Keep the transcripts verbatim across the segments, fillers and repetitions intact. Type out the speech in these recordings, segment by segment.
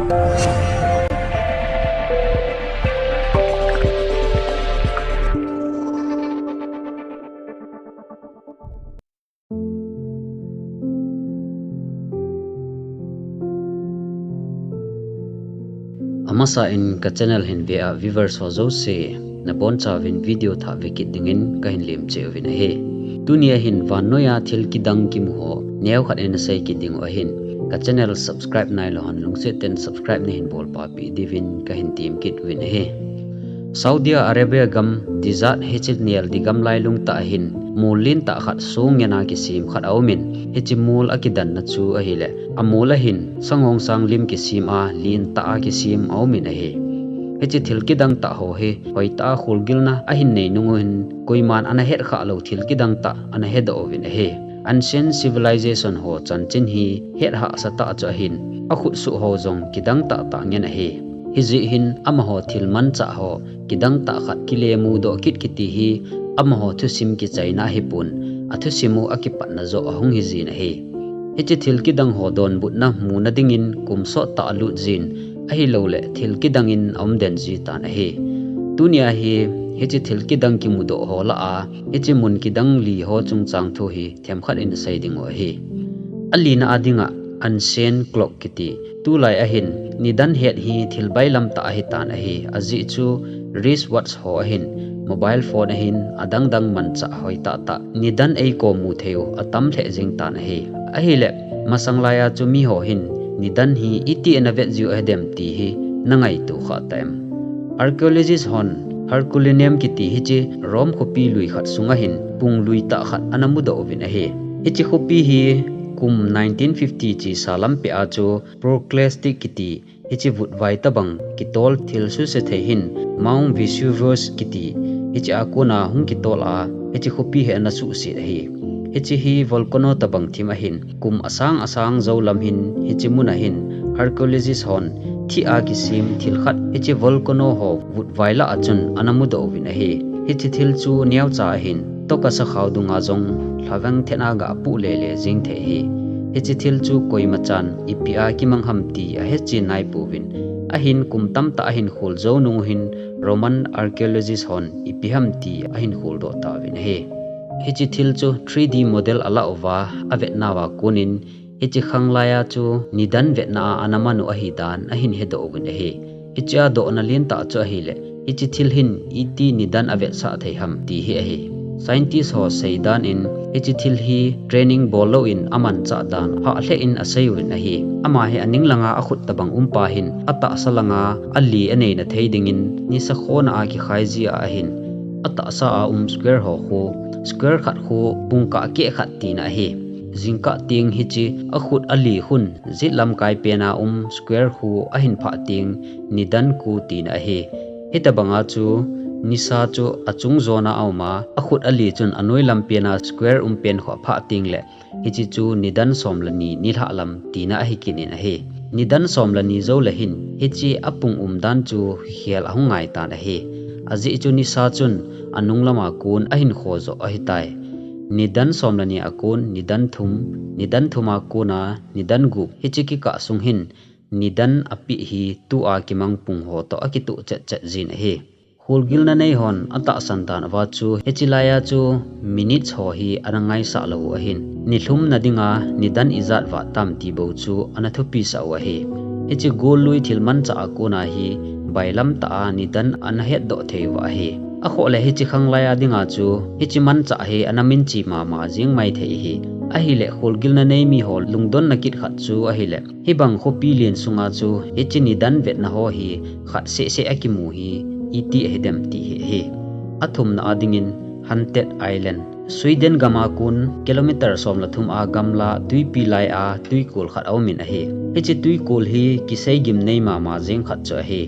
Amasa in ka channel hin ve a viewers ho jouse, nabonchauvin video thah ve kit dingin kahin lemcheh uvin ahi. Tunia hin vannoiya thil kidang kimu ho neokhat in asei kit ding u ahin, ka channel subscribe nailou hon lungset tah in subscribe nahin bolpeh diuvin kahin tem kit uvin ahi. Saudi Arabia gam desert hiche neldi gam lailung tah ahin, mol lentah khat song ngena kisem khat aumin, hiche mol akidanna chu ahile, amol ahin sangongsang lim kisem a lentah a kisem aumin ahi. Hiche thil kidang tah ho hi hoitah a kholgilna ahin nei nung uhin, koiman ana hetkhah lou thil kidang tah ana hedoh uvin ahi. Ancient civilization ho chanchin hi hethahsa tah chu ahin, akhutsoh ho jong kidang tahtah ngen ahi. Hijeh hin amaho thil manchah ho kidang tah khat kile mudoh kit kiti hi amaho thusim kichaina ahipon, athusim u akipatna joh ahung hijin ahi. Hiche thil kidang ho donbutna muna dingin kum sottah alut jin, ahilouleh thil kidang in aumden jitan ahi. Tunia hi hiche thil kidang kimudoh ho lah a hiche mun kidang li ho chungchang thu hi themkhat in sei ding u ahi. Alina a dinga ancient clock kiti, tulai ahin nidan het hi thil bailam tah ahitan ahi. Ajeh chu wrist watch ho ahin, mobile phone ahin, adangdang manchah hoitah tah nidan eikom mu thei u atam lheh jeng tan ahi. Ahile, masang laiya chu miho hin nidan hi iti ana vet jiu ahidem ti hi nangaito khah ta em? Archaeologist hon Herculaneum kiti hiche Rome khopi lui khat sunga hin punglui tah khat ana mudoh uvin ahi. Hiche khopi hi kum nineteen fifty chesa lampeh a chu Proclastic kiti hiche vutvai tobang kitol thil suse thei hin Mount Vesuvius kiti hiche a kona hung kitol a, hiche khopi hi ana suhset ahi. Hiche hi volcano tobang thim ahin, kum asang asang jou lam hin hiche mun ahin archaeologist hon thih a kisem thil khat hiche volcano ho vutvai lah a chun ana mudoh uvin ahi. Hiche thil chu neocha ahin, toka sakhao dunga jong lhaveng thet a ga puh lele jeng thei ahi. Hiche thil chu koimachan ipi a kimang ham ti ahechen naipouvin, ahin kum tamtah ahin khol jou nung uhin Roman archaeologist hon ipi ham ti ahin kholdoh tauvin ahi. Hiche thil chu three D model alah uva avetnauva konin, hiche khanglaiya chu nidan vetna a ana man u ahidan ahin hedoh uvin ahi. Hiche a dohna lentah chu ahile, hiche thil hin iti nidan avetsah thei ham ti hi ahi. Scientist ho seidan in, hiche thil hi training bol louvin amanchah dan hah lheh in asei uvin ahi. Ama hi aning langa akhut tobang um pa hin, atahsa langa ali aneina thei dingin nisa khona a kikhai jia ahin, atahsa a um square ho khu, square khat khu pungkah keh khat tina ahi. Jingkah teng hiche akhut ali khun jet lamkai pena um square khu ahin phah teng nidan ko tina ahi. Hitobanga chu nisa chu achung jona auma, akhut ali chun anoi lam pena square um pen khu aphah tengle, hiche chu nidan som le ni nilhah lam tina ahi kit in ahi. Nidan som le ni joule hin hiche apung umdan chu khel ahung ngaitan ahi. Ajeh chu nisa chun anung lama kon ahin kho joh ahitai. Nidan som le ni a kon nidan thum, nidan thum a kona nidan gup, hiche kikah sung hin nidan apeh hi tua kimang pung ho toh akitoh chetchet jin ahi. Kholgilna nei hon atahsan dan uva chu hiche laiya chu minutes ho hi ana ngaisah lou u ahin, nilhumna dinga nidan ijat vat tam ti bou chu ana thupisah u ahi. Hiche gollui thil manchah a kona hi bailam tah a nidan ana hetdoh thei uva ahi. Akhoh le hiche khanglaiya dinga chu hiche manchah hi ana minche mama jeng mai thei ahi. Ahile kholgilna nei miho lungdonna kit khat chu ahile, hibang khopi len sunga chu hiche nidan vetna ho hi khat sehseh akimu hi iti ahidem ti hi ahi. Athumna a dingin Haunted Island, Sweden gam a kon kilometer som le thum a gamla twipi lai a twikol khat aumin ahi. Hiche twikol hi kisei gimnei mama jeng khat chu ahi.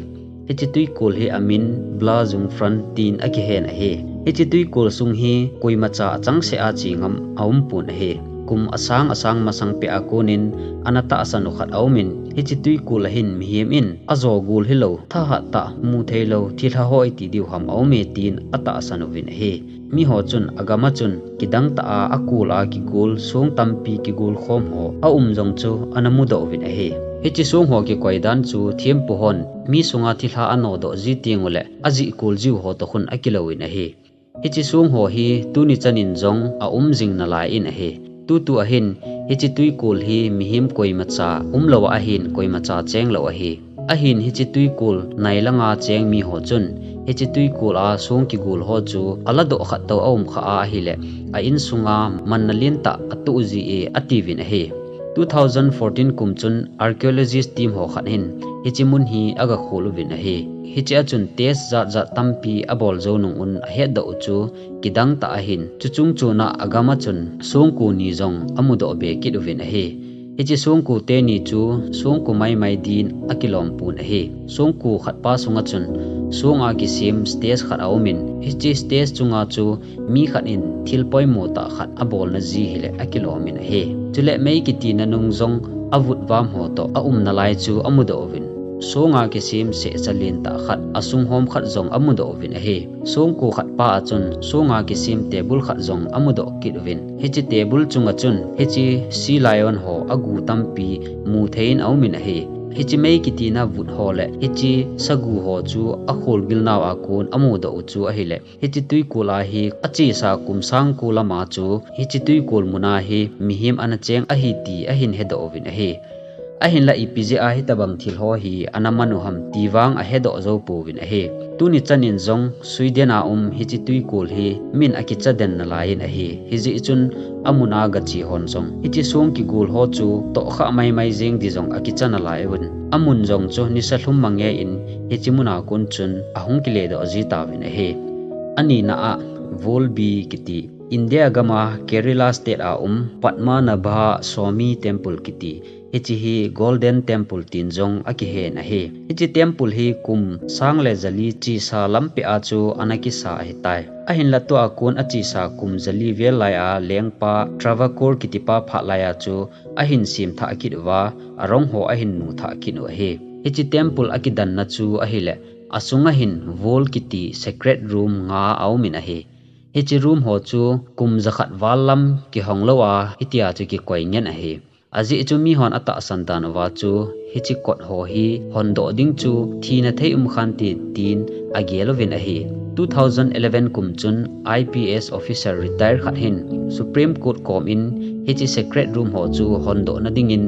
Hiche twikol hi amin Blå Jungfrun tin akihen ahi. Hiche twikol sung hi koimacha achangseh a che ngam aumpon ahi. kum asang asang masang peh a konin ana tahsan u khat aumin, hiche twikol a hin mihem in ajo gol hilou, thahat tah mu theilou thilha ho iti diu ham aume tin atahsan uvin ahi. Miho chun agam a chun kidang tah a akol a kigol song tampi kigol khom ho aum jong chu ana mudoh uvin ahi. Hiche song ho kikoi dan chu thempu hon mi sunga thilha anodoh ji teng uleh ajih kol jiu ho toh khun akilouvin ahi. Hiche song ho hi tuni chanin jong aum jing nalai in ahi. Tutu ahin hiche twikol hi mihem koimacha umlou a ahin koimacha chenglou ahi. Ahin hiche twikol nailanga cheng miho chun hiche twikol a song kigol ho chu aladoh khat tou aum kha a ahileh a insunga manna lentah atoh ji e atiuvin ahi. Two thousand fourteen kum chun archaeologist team ho khat hin hiche mun hi agakhol uvin ahi. Hiche a chun test jat jat tampi abol jou nung un ahetdoh u chu kidang tah ahin, chuchung chuna agam a chun songko ni jong amudoh be kit uvin ahi. Hiche songko teni chu songko maimai din akilom pon ahi. Songko khatpa sunga chun song a kisem stage khat aumin, hiche stage chunga chu mi khat in thil poimo tah khat abolna ji hileh akilomin ahi. Chuleh mei kitina nung jong avut vam ho toh aum nalai chu amudoh uvin, song a kisem sehcha lentah khat, asung hom khat jong amudoh uvin ahi. Songko khatpa a chun song a kisem table khat jong amudoh kit uvin, hiche table chunga chun hiche sea lion ho agu tampi mu thei in aumin ahi. Hiche mei kitina vut ho leh hiche sagu ho chu akholgil nau a kon amudoh u chu ahileh hiche twikol a hi achesa kum sangko lama chu hiche twikol muna hi mihem ana cheng ahi ti ahin hedoh uvin ahi. Ahinla ipi jeh a hitabang thil ho hi ana man u ham ti vang ahedoh jou pouvin ahi. Tuni chanin jong Sweden a um hiche twikol hi min akicha den nalai in ahi. Hijeh chun amun a gache hon jong hiche song kigol ho chu tohkhah maimai jeng di jong akicha nalai uvin, amun jong chu nisa lhum mange in hiche muna kon chun ahung kiledoh ji tauvin ahi. Anina a Volbi kiti, India gama Kerala state a um Padmanabha Swami Temple kiti, hiche hi Golden Temple tin jong akihen ahi. Hiche temple hi kum sang le jali chesa lampeh a chu ana kisa ahitai. Ahinla tua kon achesa kum jali vel lai a lengpa Travancore kitipa phat lai a chu ahin sem thah kit uva, arong ho ahin nu thah kit u ahi. Hiche temple akidanna chu ahileh, asunga hin vault kiti secret room nga aumin ahi. Hiche room ho chu kum jakhat val lam kihong lou a, hitia chu kikoi ngen ahi. Ajeh chu mihon atahsan dan uva chu, hiche kot ho hi hondoh ding chu thina thei um khante tin agel uvin ahi. Two thousand eleven kum chun I P S officer retire khat hin Supreme Court kom in hiche secret room ho chu hondohna dingin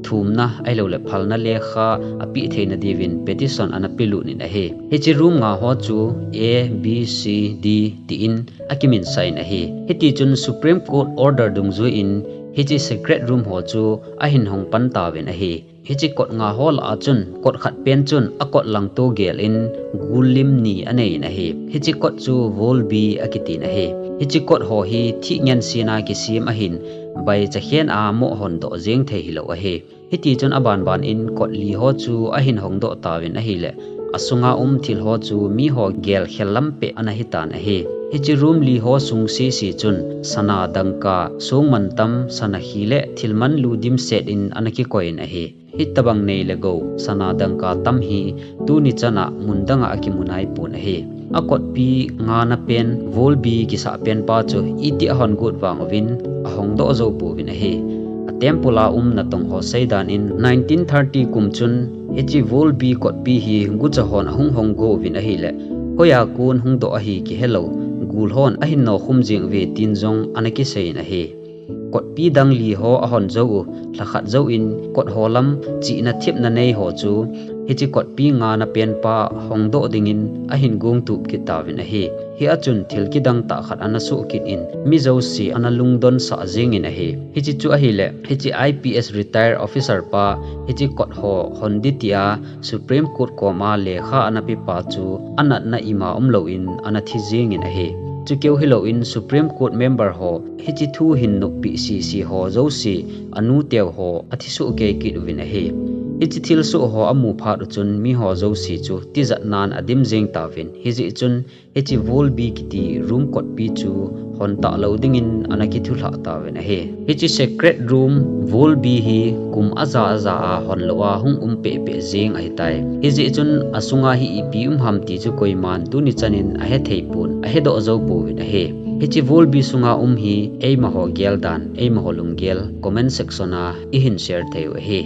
thumna ahilouleh phalna lekha apeh theina diuvin petition ana pelut in ahi. Hiche room nga ho chu A, B, C, D tin akiminsah in ahi. Hitichun Supreme Court order dungjuiyin hiche secret room ho chu ahin hong pan tauvin ahi. Hiche kot nga ho lah a chun kot khat pen chun akot langto gel in gul lim ni anei in ahi. Hiche kot chu Vault B akitin ahi. Hiche kot ho hi thih ngen sena kisem ahin, baicha khen a moh hondoh jeng thei hilou ahi. Hitichun abanban in kot li ho chu ahin hongdoh tauvin ahileh, asunga um thil ho chu miho gel khel lampeh ana hitan ahi. Hiche room li ho sung sese chun sana dangka, songmantam, sana khi le thil manlu dimset in ana kikoi in ahi. Hitabang nei le gou, sana dangka tam hi tuni chana mun danga akimu naipon ahi. Akotpi ngana pen, Vault B kisah penpa chu itih ahon got vang uvin ahongdoh jou pouvin ahi. A temple a um natong ho seidan in nineteen thirty kum chun hiche Vault B kotpi hi gucha hon ahung honggo uvin ahileh, hoiya kon hungdoh ahi kihelou, gul hon ahin nokhum jeng uve tin jong ana kisei in ahi. Kotpi dang li ho ahon jou u, lhakhat jouvin kot ho lam chihna thepna nei ho chu hiche kotpi ngana penpa hongdoh dingin ahin gongtup kit tauvin ahi. Hia chun thil kidang tah khat ana soh kit in mi jouse ana lungdonsah jengin ahi. Hiche chu ahileh, hiche I P S retire officer pa hiche kot ho hon ding tia Supreme Court koma lekha ana pepa chu anatna ima umlou in ana thi jengin ahi. Chukeu hilouvin Supreme Court member ho hiche thu hin noppeh sese ho jouse, anu teu ho athisoh kei kit uvin ahi. Hiche thilsoh ho amu phat u chun miho jouse chu tijat nan adim jeng tauvin, hijeh chun hiche Volby kiti room kotpi chu hon talou dingin ana kithulhah tauvin ahi. Hiche secret room Volby hi kum aja aja a hon lou a hung um pehpeh jeng ahitai. Hijeh chun asunga hi ipi um ham ti chu koiman tuni chanin ahethei pon, ahedoh jou pouvin ahi. Hiche Volby sunga um hi eimaho gel dan, eimaho lunggel comment section a ihin share thei u ahi.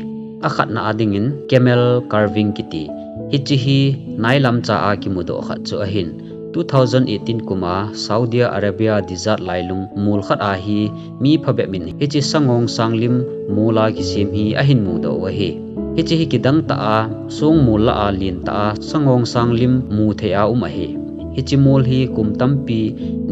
Akhatna a dingin camel carving kiti, hiche hi nailam cha a kimudoh khat chu ahin. Two thousand eighteen kum a Saudi Arabia desert lailung mol khat a hi mi phabep in hiche sangong sanglim mol a kisem hi ahin mudoh u ahi. Hiche hi kidang tah a, song mol lah a len tah a sangong sanglim mu thei a um ahi. Hiche mol hi kum tampi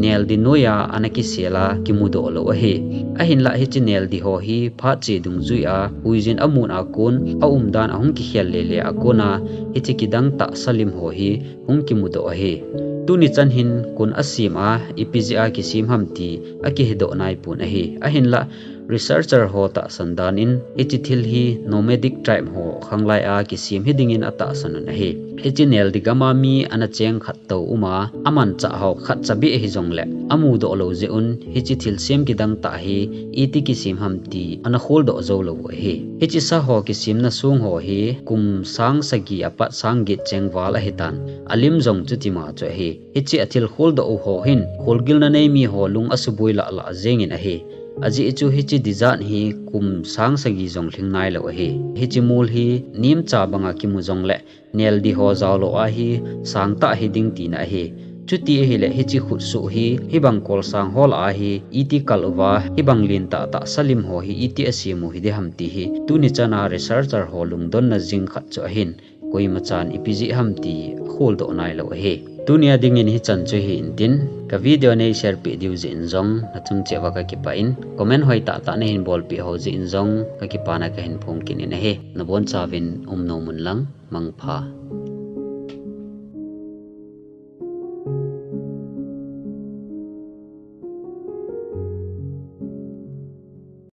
neldi noiya ana kisel a kimudoh lou ahi. Ahinlah hiche neldi ho hi phat che dungjui a huijin amun a kon aumdan ahung kikhel lele a kona hiche kidang tah salim ho hi hung kimudoh ahi. Tuni chan hin koin asem a, ipi jeh a kisem ham ti akihedoh naipon ahi. Ahinlah researcher ho tahsan dan in hiche thil hi nomadic tribe ho khanglai a kisem hidingin atahsan un ahi. Hiche neldi gam a mi ana cheng khat tou um a, amanchah ho khatcha beh hijongle amudoh lou jeh un hiche thilsem kidang tah hi iti kisem ham ti ana kholdoh joulou u ahi. Hiche sa ho kisemna song ho hi kum sang sagi apat sang get cheng val ahitan, alim jong chutima chu ahi. Hiche athil kholdoh u ho hin kholgilna nei miho lung asuboi lahlah jengin ahi. Ajeh chu hiche desert hi kum sang sagi jong lhing nailou ahi. Hiche mol hi nemcha banga kimu jongle neldi ho jaolou a hi sangtah hiding tina ahi. Chuti ahile hiche khutsoh hi hibang kolsang ho lah a hi iti kal uva, hibang len tahtah salim ho hi iti asem u hiding ham ti hi tuni chan a researcher ho lungdonna jing khat chu ahin, koimachan ipi jeh ham ti akholdoh nailou ahi. Tunia dingin hichan chu hi intin, ka video nei share peh diu jeh in jong nachung cheh uva kakipah in, comment hoitahtah nahin bolpeh ho jeh in jong kakipana kahin phong kit in ahi. Nabonchauvin umnom un lang, mangpha.